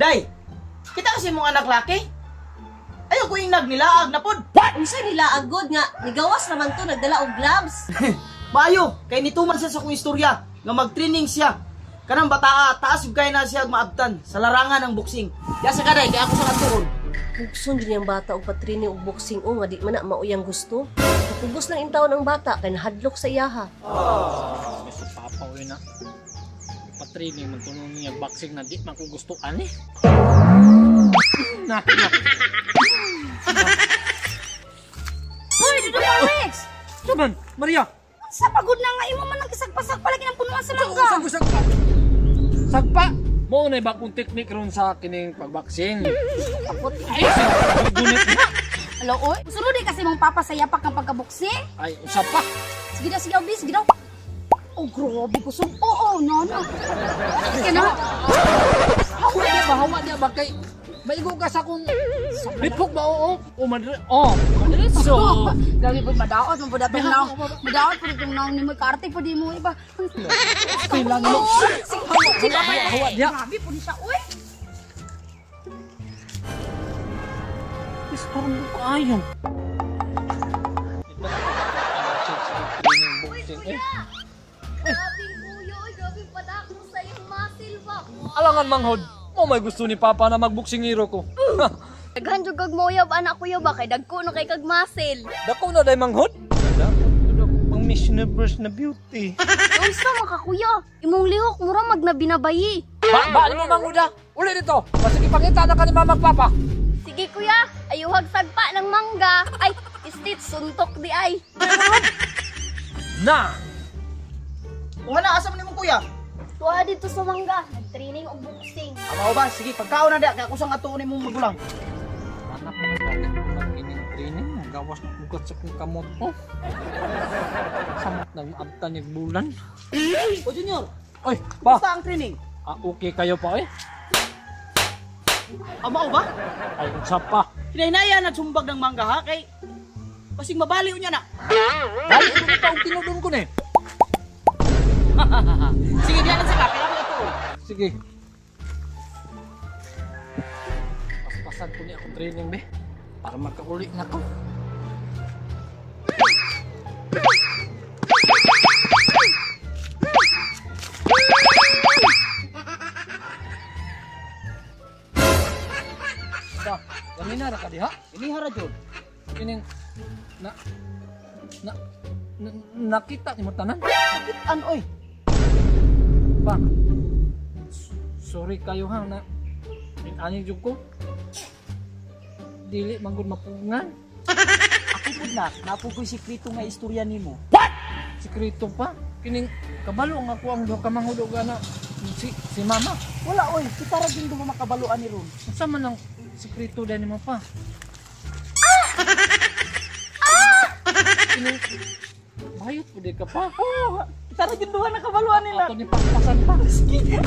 Day, kita kasi mong anak laki. Ayaw ko yung nagnilaag na pod. Unsa nila agod nga nigawas naman to nagdala og gloves. Maayo, kay nituman siya sa kong istorya nga mag-training siya. Kanang bataa, taas yung kaya na siya maabtan sa larangan ng boxing. Yasa ka day, kay ako sa katuon. Bukson din yung bata og patraining og boxing o nga di man na mauyang gusto. Pugos lang intawon ang bata kay nahadlok sa iyaha. Sa papa ko na. Patraining man tuno niya boxing na di man ko gusto ani. Na. Uy, Dudong Alex! Saman, Maria. Sa pagod na nga imo man ang kisagpasag palagi ng punuan sa langga. Sagpa. Sagpa. Mo na ba kung teknik ron sa kining pagboxing? Ay, gunit na. Alo, oy. Sunod eh kasi mong papa sa yapak ng pagkaboxing. Ay, usa pa. Sige daw, sige daw, bis, sige daw. Oh, grabe ko. Oo, no, no. Sige na. Hawa niya ba? Hawa niya ba? Kay, maigo ka sa kung lipok ba? Oo. O, madre. Oh, madretso. Grabe po, madaot. Madaot na. Madaot po itong naong ni mo. Karte po di mo iba. Kailangan mo. Sige, Hawa niya. Grabe po ni siya, uy. Istorbo kayo. Alangan manghod, mo may gusto ni Papa na magbuksingiro ko. Daghan jud kag moyab anak kuya ba kay dagko na kay kag muscle. Dako na day manghod. Dako pang Miss Universe na beauty. Unsa man ka kuya? Imong lihok mura mag na binabayi. Ba mo manghod ah. Uli dito. Basig ipangita na ka ni Mama ug Papa. Sige kuya, ayuhag sagpa ng mangga. Ay, stitch suntok di ay. Na. Kung ana asa man nimong kuya? Tuwa dito sa mangga, nag-training og boxing. Amaw ba? Sige, pagkaon na da kay ako sang atuon nimong magulang. Anak, bakit ko nagkining training? Gawas na ugat sa kong kamot ko. Samot na maabtan yung bulan. O Junior, Oy, pa! basta ang training. Ah, okay kayo pa eh. Amaw ba? Ay, unsa pa. Hinahinaya na sumbag ng mangga ha kay basig mabaliw niya na. Dali ko pa og tinudon ko ni. Sige, diyan lang sa kape ako atuon. Sige. Paspasan ko ni akong training be. Para makauli na ko. Da, ganina ra ka diha. Inihara jud. Kining na na, na nakita nimo tanan? Nakitaan oy. Pa. Sorry kayo ha na ani jud ko. Dili man gud mapugngan. Ako pud na, napugoy sikreto nga istorya nimo. What? Sikreto pa? Kining kabalo nga ko ang duha ka manghud og ana si mama. Wala oy, kita ra gyud duha makabaluan ni ron. Unsa man ang sikreto dai nimo pa? Kining bayot pud ka pa. Oh, kita ra gyud duha nakabaluan nila. Ato ni paspasan pa. Sige.